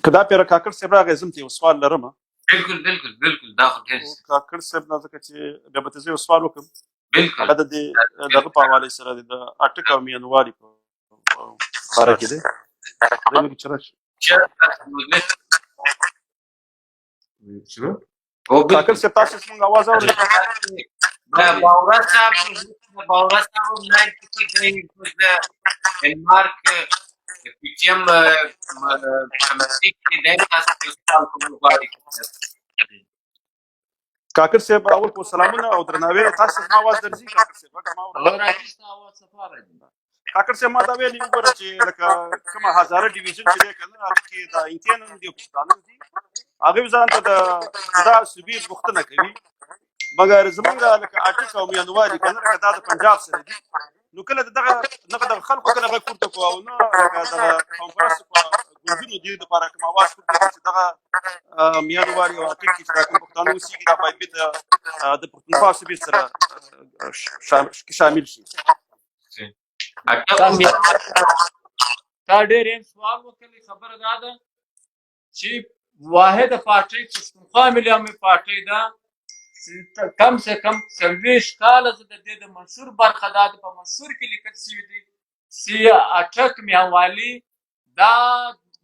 که دا پیره کاکړ صاحب راغی، زه هم ترې یو سوال لرم. بالکل بالکل بالکل، دا خو ډېر کاکړ صاحب نه، ځکه چې بیا به ته زه یو سوال وکړم. بالکل. هغه د دې دغه په حواله سره دی، د اټک او میانوالي په باره کې دی. دی لږ چې راشي. او کاکړ بالکل. صاحب، تاسو زموږ اواز اورئ؟ باورا صاحب، باورا صاحب لاین کې دی، د ډنمارک پی ټی ایم کمیټې کې دی، تاسو سوال کول غواړي. کاکړ صاحب، اول خو سلامونه او درناوی. تاسو زما اواز درځي کاکړ صاحب؟ هغه ما اورئ؟ الله راځي، ستا اواز صفا راځي. کاکړ صاحب، ما دا ویلي، وګوره چې لکه کومه هزاره ډیویژن چې دی که نه، هغه کې د هندیان هم دي او پښتانه هم دي، هغوی ځان ته د جدا صوبې غوښتنه کوي، مګر زمونږ لکه اټک او میانوالي که نه، لکه دا د پنجاب سره دي. نو کله دغه نه دغه خلکو کله غږ پورته کو او نه لکه دغه قومپرستو په ګوندونو دې دپاره کوم اواز پورته کړي چې دغه میانوالي او اټک کې چې دا کوم پښتانه اوسېږي، دا باید بېرته د پښتونخوا صوبې سره شامل شي. تا ډېر یم سوال وکړ. خبره دا ده چې واحده پارټۍ پښتونخوا ملي عوامي پارټۍ ده. کم سے کم 40 کاله زه د دې د منشور برخه ده، په منشور کې لیکل شوي دي چې اټک، میانوالي دا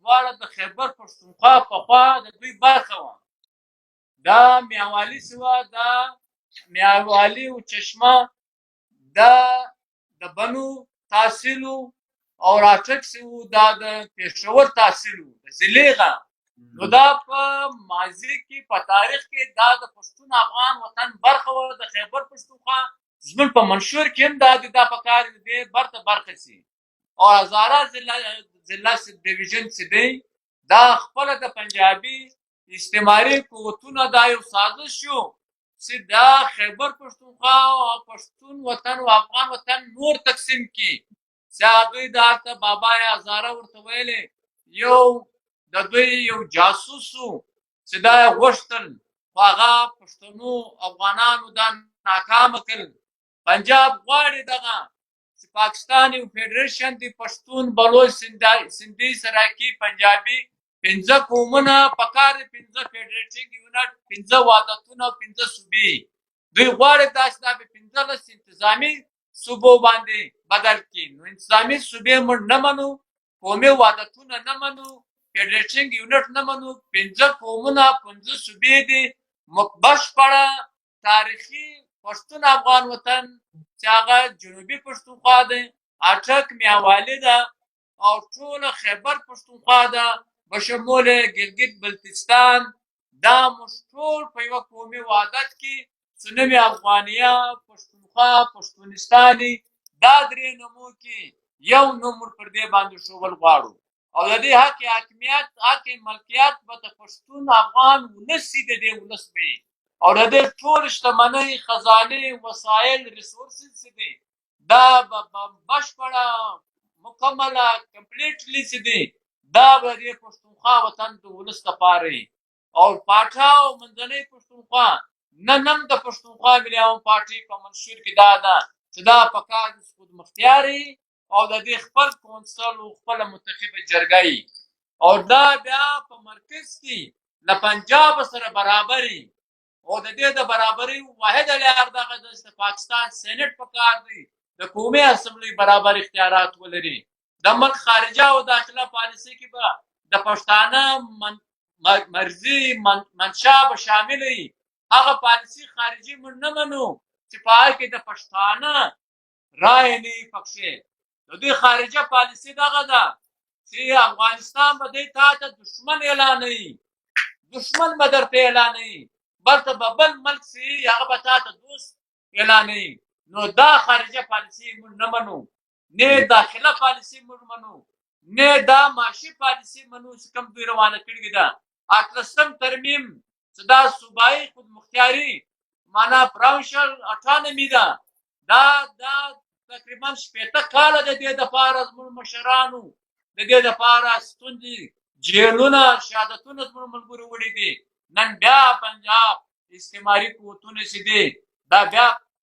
دواړه د خیبر پښتونخوا پخوا د دوی برخه وه. دا میانوالي چې وه، دا میانوالي او چشمه دا د بنو تحصیل او اټک چې وو دا د پېښور تحصیل وو، د ضلع غه. نو دا په ماضي کې، په تاریخ کې دا د پښتون افغان وطن برخه وه د خیبر پښتونخوا. زموږ په منشور کې هم دا دی، دا په کار دی برته برخه سي. او هزاره ضلع ډیویژن چې دی، دا خپله د پنجابي استعماري قوتونه دا یو سازش شو چې دا خیبر پښتونخوا او پښتون وطن او افغان وطن نور تقسیم کی. چې دوی دا ته بابا هزاره ورته ویلې، یو د دوی یو جاسوس و چې دا یې غوښتل، خو هغه پښتنو افغانانو دا ناکامه کړ. پنجاب غواړي دغه چې پاکستان یو فدریشن دی، پښتون، بلوچ، سندي، سراکي، پنجابي، پنځه قومونه پکار دي، پنځه فدریټینګ یونټ، پنځه وحدتونه، پنځه صوبې. دوی غواړي داسې دا په 15 انتظامي صوبو باندې بدل کړي. نو انتظامي صوبې موږ نه منو، قومي وحدتونه نه منو، فدریټینګ یونټ نه منو. پنځه قومونه، پنځه صوبې دي. بشپړه تاریخي پښتون افغان وطن چې هغه جنوبي پښتونخوا دی، اټک، میاوالي ده او ټوله خیبر پښتونخوا ده بشمول ګلګت بلتستان، دا موږ ټول په یوه قومي وحدت کې چې نوم یې افغانیه، پښتونخوا، پښتونستاني، دا درې نومو کې یو نوم موږ پر دې باندې ښوول غواړو. او د دې حق حاکمیت، حق ملکیت به د پښتون افغان ولس د دې ولس به وي. او د دې ټول شتمنۍ، خزانې، وسایل، resources چې دي، دا به بشپړه مکمله completely چې دي، دا به د پښتونخوا وطن د ولس لپاره وي. او پاټا او منځنۍ پښتونخوا نن هم د پښتونخوا ملي عوام پارټي په منشور کې دا ده چې دا پکار خودمختیاري او د دې خپل کونسل او خپله منتخبه جرګه وي، او دا بیا په مرکز کې له پنجاب سره برابري. او د دې د برابرۍ واحده لار دغه ده چې د پاکستان سېنېټ پکار دی د قومي اسمبلۍ برابر اختیارات ولري. د ملک خارجه او داخله پالیسي کې به د پښتانه مرضي منشا به شامل وي. هغه پالیسي خارجي موږ نه منو چې په هغه کې د پښتانه رایه نه وي پکښې. د دوی خارجه پالیسي دغه ده چې افغانستان به دی تا ته دښمن اعلانوي، دښمن به درته اعلانوي، بلته به بل ملک سي هغه به تا ته دوست اعلانوي. نو دا خارجه پالیسي موږ نه منو، نه داخله پالیسي موږ منو، نه دا معاشي پالیسي منو چې کوم دوی روانه کړې ده. اتلسم ترمیم چې دا صوبایي خودمختیاري معنا پراونشل اټانومي ده، دا تقریبا 60 کاله د دې دپاره زموږ مشرانو د دې دپاره ستونزې، جیلونه، شهادتونه زموږ ملګرو وړي دي. نن بیا پنجاب استعماري قوتونه چې دي، دا بیا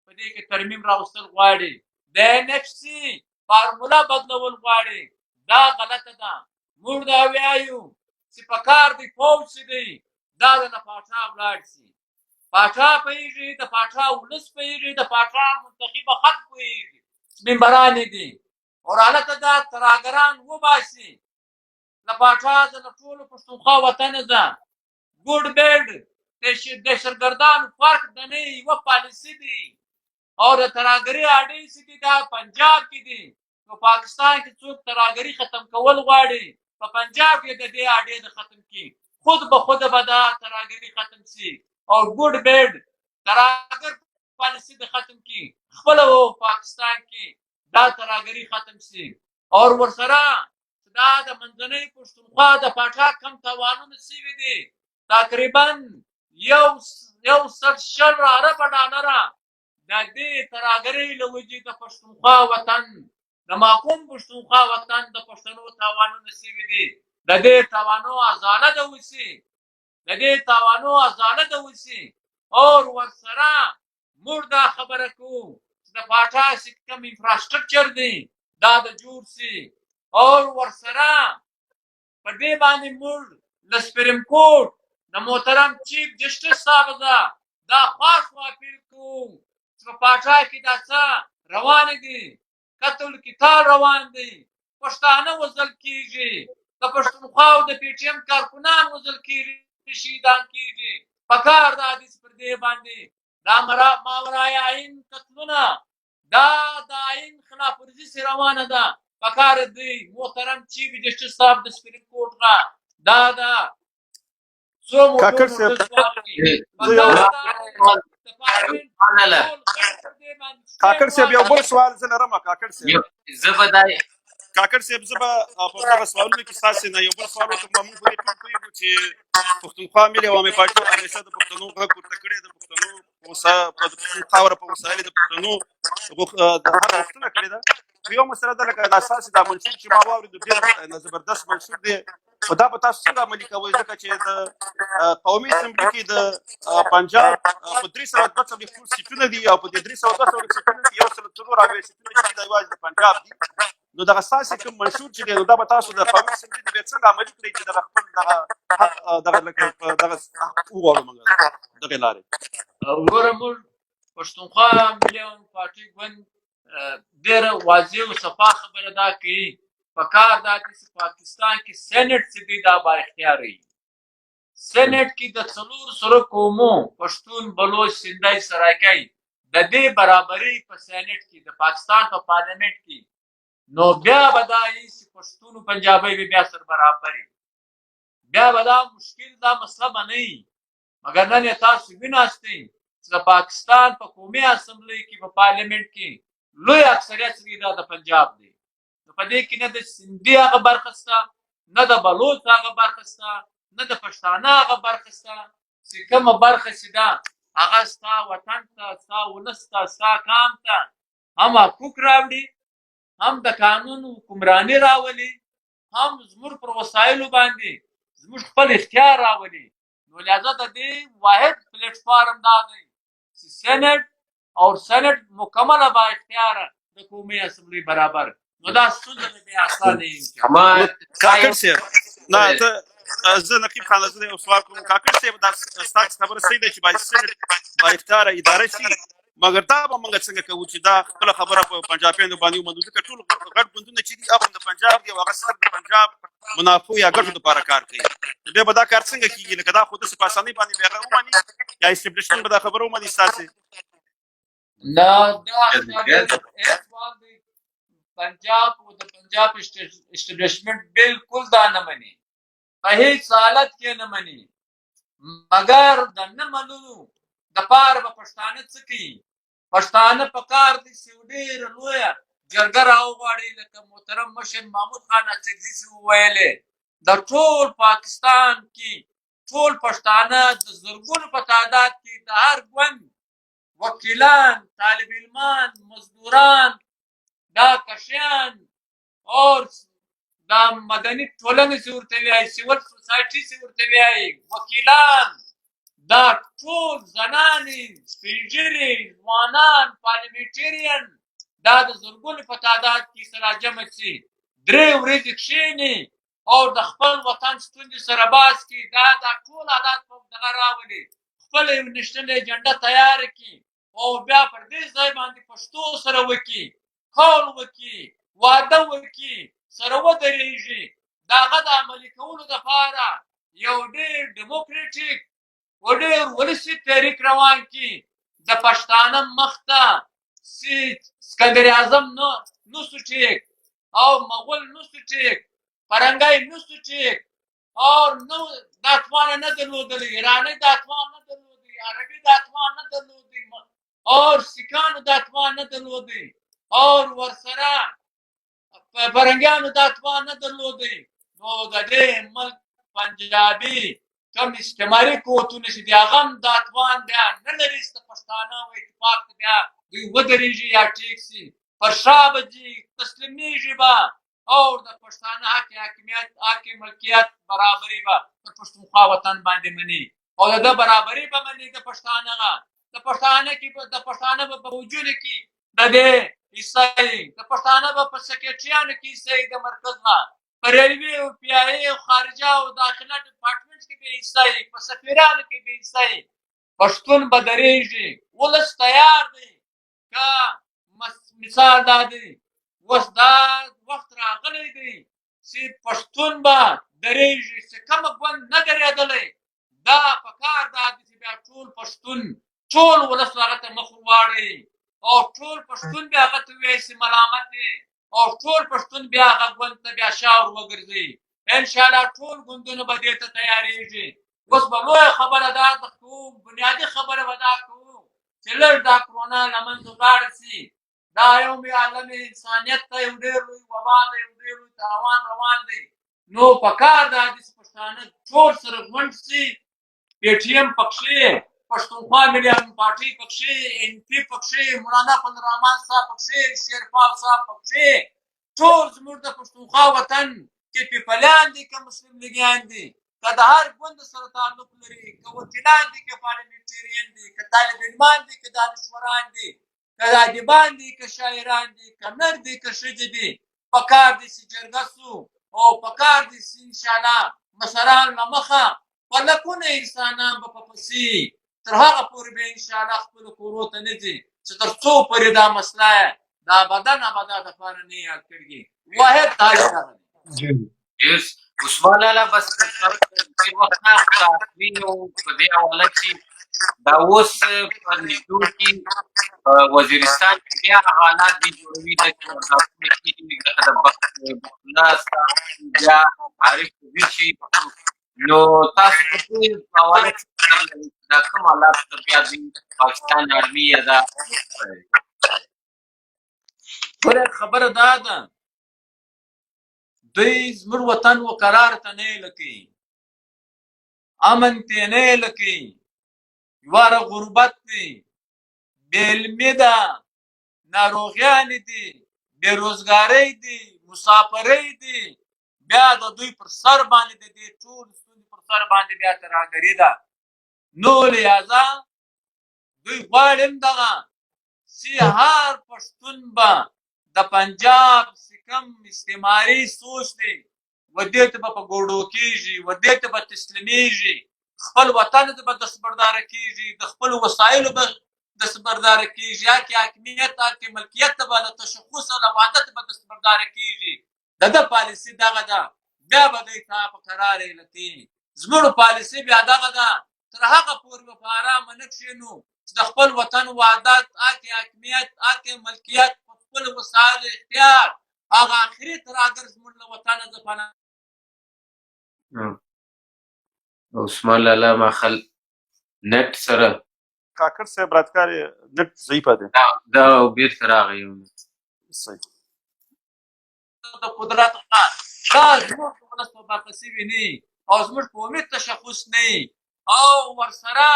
په دې کې ترمیم راوستل غواړي، د این ایف سي فارموله بدلول غواړي. دا غلطه ده. موږ دا وایو. چې په کار دی فوج چې دی دا د فاټا ولاړ شي. فاټا پوهېږي، د فاټا ولس پوهېږي، د فاټا منتخبه خلک پوهېږي چې ممبران یې دي. او هلته دا تراګران وباسي له فاټا ځه، له ټولو پښتونخوا وطنه ځه. ګوډ بیډ دهشتګردانو فرق د نه یوه پالیسي دی. او د تراګري اډې چې دي دا پنجاب کې دي. په پاکستان کې څوک تراګري ختم کول غواړي، په پنجاب کې د دې اډې د ختم کی، خود به خود به دا تراګري ختم سي. او ګوډ بیډ تراګر پالیسي د ختم کی، خپل پاکستان کې دا تراګري ختم سي. او ورسره دا د منځنۍ پښتونخوا د فاټا کم تاوانونه سوي دي، تقریبا 120 اربه ډالره د دې تراګرۍ له وجې د پښتونخوا وطن، د ماکوم پښتونخوا وطن د پښتنو تاوانونه سوي دي. د دې تاوانو ازاله د وسي، د دې تاوانو ازاله د وسي. اور ورسره موږ دا خبره کوو چې د فاټا چې کوم انفراسټرکچر دی دا د جوړ سي. اور ورسره په دې باندې موږ له سپریم کورټ د محترم چیف جسټس صاحب ده دا خواست اپیل کوو چې په فاټا کې دا څه روان دي، قتل قتال روان دی، پښتانه وژل کېږي، د پښتونخوا او د پي ټي ایم کارکنان وژل کېږي، شهیدان کېږي. پکار دا دي چې پر دې باندې دا ماورای آئین قتلونه، دا د آئین خلاف ورزي چې روانه ده، پکار دی محترم چیف جسټس صاحب د سپریم کورټ را دا دا څو کاکړ صاحب، کاکړ صاحب یو بل سوال زه لرم. کاکړ صاحب زه به دا کاکړ صاحب زه به په دغه سوالونو کې ستاسې نه یو بل سوال وکړم. موږ په دې ټول پوهېږو چې پښتونخوا ملي عوامي پارټي همیشه د پښتنو غږ پورته کړی، د پښتنو په پښتون خاوره په وسایل د پښتنو د هر غوښتنه کړې ده. خو یو مسله ده، لکه دا ستاسې دا منشور چې ما واورېدو ډېر زبردست منشور دی، خو دا به تاسو څنګه عملي کوئ؟ ځکه چې د قومي اسمبلي کې د پنجاب په 342 ټول سیټونه دي، او په دې 342 سیټونو کې 174 سیټونه چې دا یوازې د پنجاب دي. نو دغه ستاسې کوم منشور چې دی، نو دا به تاسو د قومي اسمبلي بیا څنګه عملي کړئ چې دغه خپل دغه حق دغه لکه دغه حق وغواړو موږ دغې لارې؟ وروره، موږ پښتونخوا ملي عوامي پارټي ګوند ډېره واضح او صفا خبره دا کوي، پکار دا دی چې پاکستان کې سېنېټ چې دی دا با اختیار وي. سېنېټ کې د 400 قومو پښتون، بلوچ، سندی، سرایکی د دې برابرۍ په سېنېټ کې د پاکستان په پارلیمنت کې، نو بیا به دا وي چې پښتون او پنجابی به بیا سره برابر وي، بیا به دا مشکل دا مسله به نه وي. مګر نن یې تاسو ویناستئ چې د پاکستان په قومي اسمبلۍ کې په پارلیمنت کې لوی اکثریت چې دی دا د پنجاب دی. نو په دې کې نه د سندي هغه برخه شته، نه د بلوڅ هغه برخه شته، نه د پښتانه هغه برخه شته چې کومه برخه چې ده هغه ستا وطن ته، ستا ولس ته، ستا قام ته هم حقوق راوړي، هم د قانون حکمراني راولي، هم زموږ پر وسایلو باندې زموږ خپل اختیار راولي. نو لهذا د دې واحد پلیټفارم دا دی چې سېنېټ او سېنېټ مکمله با اختیار د قومي اسمبلی برابر. نو دا ستونزه به بیا اسانه وي. کاکړ صاحب، نه ته زه نقیب خان زه یو سوال کوم. کاکړ صاحب، دا ستاسو خبره صحیح ده چې باید سېنېټ با اختیار اداره شي، مګر دا به موږ څنګه کوو چې دا خپله خبره په پنجابیانو باندې ومنو؟ ځکه ټول غټ ګوندونه چې دي هغه هم د پنجاب دي او هغه صرف د پنجاب منافعو یا ګټو لپاره کار کوي. بیا به دا کار څنګه کېږي؟ لکه دا خو داسې په اسانۍ باندې بیا هغه ومني یا اسټبلشمنټ به دا خبره ومني ستاسې؟ نه، دا سوال دی. پنجاب او د پنجاب اسټبلشمنټ بالکل دا نه مني، په هیڅ حالت کې نه مني. مګر د نه منلو د پاره به پښتانه څه کوي؟ پښتانه په کار دي چې ډېره لویه جرګه راوغواړي، لکه محترم مشر محمود خان اڅکزي چې وویلې، د ټول پاکستان کې ټول پښتانه د زرګونو په تعداد کې د هر ګوند وکیلان، طالب علمان، مزدوران، دا کشیان او دا مدني ټولنې چې ورته وایي، سیول سوسایټي چې ورته وایي، وکیلان، دا ټول زنانې، سپین ږیري، ځوانان، پارلیمنټرین، دا د زرګونو په تعداد کې سره جمع شي، 3 ورځې کښېني. او د خپل وطن ستونزې سره باز کړي، دا دا ټول حالات په دغه راولي، خپل یو نېشنل ایجنډا تیار کړي او بیا پر دې ځای باندې پښتو سره وکړي، قول وکړي، وعده وکړي، سره ودرېږي. د هغه د عملي کولو دپاره یو ډېر ډیموکراټیک و ډېر ولسي تحریک روان کړي. د پښتانه مخ ته چې سکندر اعظم نه نسو ټیک او مغول نسو ټیک، فرنګی نسو ټیک او نو دا توان نه درلودلی، ایرانی دا توان نه درلودی، عربي دا توان نه درلودی او سیکانو دا توان نه درلودی او ورسره فرنګیانو دا توان نه درلودی. نو د دې ملک پنجابي کوم استعماري قوتونه چې دي هغه هم دا توان بیا نه لري چې د پښتانه او اتفاق ته بیا دوی ودرېږي یا ټیک سي، پر شا به ځي، تسلیمېږي به او د پښتانه حق حاکمیت، حق ملکیت، برابري به پر پښتونخوا وطن باندې مني او د ده برابري به مني. د پښتانه د پښتانه کې د پښتانه به په فوجونو کې د دې حصه، د پښتانه به په سکرټریانو کې حصه، د مرکز نه په ریلوې او پي آی او خارجه او داخله ډپارټمنټ کې به حصه، په سفیرانو کې به حصه. پښتون به درېږي، ولس تیار دی. که مثال دا دی، اوس دا وخت راغلی دی چې پښتون به درېږي، چې کوم ګوند نه درېدلی دا په کار دا دی چې بیا ټول پښتون، ټول ولس هغه ته مخ ورواړوي او ټول پښتون بیا هغه ته ووایي چې ملامت دی او ټول پښتون بیا هغه ګوند ته بیا شا ور وګرځوي. انشاءالله ټول ګوندونه به دې ته تیارېږي. اوس به لویه خبره دا کوو، بنیادي خبره به دا کوو چې لږ دا کرونا له منځه ولاړه سي. دا یو عالم انسانیت ته یو ډېر لوی وبا دی، یو ډېر لوی تاوان روان دی. نو په کار دا دي چې پښتانه ټول سره غونډ سي، پي ټي ایم پکښې، پښتونخوا ملي عوامي پارټي پکښې، این پي پکښې، مولانا فضل الرحمن صاحب پکښې، شیرپاو صاحب پکښې، ټول زموږ د پښتونخوا وطن کې پیپلیان دي که مسلم لیګیان دي، که د هر ګوند سره تعلق لري، که وکیلان دي که پارلیمنټرین دي، که طالب علمان دي که دانشوران دي، که ادیبان دي که شاعران دي، که نر دي که ښځې دي، پکار دي چې جرګه سو او پکار دي چې انشاءالله مشران له مخه په لکونه انسانان به په پسې تر هغه پورې به انشاءالله خپلو کورو ته نه ځي چې تر څو پورې دا مسله دا ابدا ابدا دپاره نه حل کړي. واحد حل دغه دی. ډېر عثمان لالا، بس ډېر وخت نه اخلي، نو په دې حواله چې دا اوس په نږدو کې وزیرستان کې بیا هغه حالات دي جوړوي د چې ورځونه کېږي، لکه د بخت بیا عارف وزیر شي، نو تاسو په دې حواله کې دا کوم حالات ته بیا دوی پاکستان آرمي یا دا؟ ګوره، خبره دا ده، دوی زموږ وطن و قرار ته نه لکې، امن ته نه لکې، یواره غربت دی، بې علمي ده، ناروغیانې دي، بې روزګارۍ دي، مسافرۍ دي، بیا د دوی پر سر باندې د دې ټول ستونزې پر سر باندې بیا ترهګري ده. نو لهذا دوی غواړي هم دغه چې هر پښتون به د پنجاب چې کوم استعماري سوچ دی و دې ته به په ګوډو کېږي، و دې ته به تسلیمېږي، خپل وطن ته به دستبرداره کېږي، د خپلو وسایلو به دستبرداره کېږي، حق حاکمیت، حق ملکیت ته به له تشخص او له وحدت به دستبرداره کېږي. د ده پالیسي دغه ده، بیا به دوی تا په قرار ایله کوي. زموږ پالیسي بیا دغه ده، تر هغه پورې به په ارامه نه کښېنو چې د خپل وطن وحدت، حق حاکمیت، حق ملکیت، په خپلو وسایلو اختیار، هغه اخري ترهګر زموږ له وطنه ځپنه. عثمان لالا ماخل نت سره کاکړ صاحب راتکار نت ضعیفه دی. دا بیرته راغی یو. صحیح. د قدرت دا زموږ ولس په برخه سوي نه او زموږ قومي تشخص نه او ورسره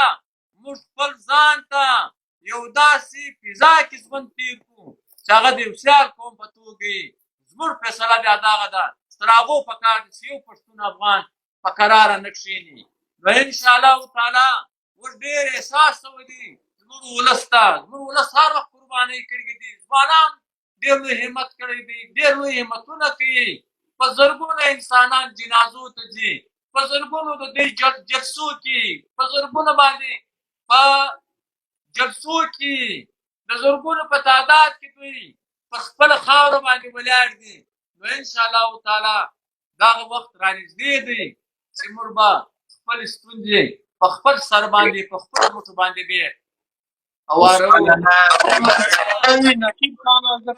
موږ خپل ځان ته یو داسې فضا کې ژوند تېر کړو چې هغه د یو سیال قوم په توګه وي. زموږ فیصله بیا دغه ده چې تر هغو په کار دي چې یو پښتون افغان په کراره نه کښېني. نو انشاءالله تعالی اوس ډېر احساس شوی دی زموږ ولس ته. زموږ ولس هر وخت قربانۍ کړي دي، ځوانان ډېر لوی همت کړی دی، ډېر لوی همتونه کوي. په زرګونو انسانان جنازو ته ځي، په زرګونو د دوی جلسو کې، په زرګونو باندې په جلسو کې د زرګونو په تعداد کې دوی پر خپله خاوره باندې ولاړ دي. نو ان شاء الله تعالی دغه وخت رانږدې دی چې موږ به خپلې ستونزې په خپل سر باندې په خپلو مټو باندې به اوارو. نقیب خان، زه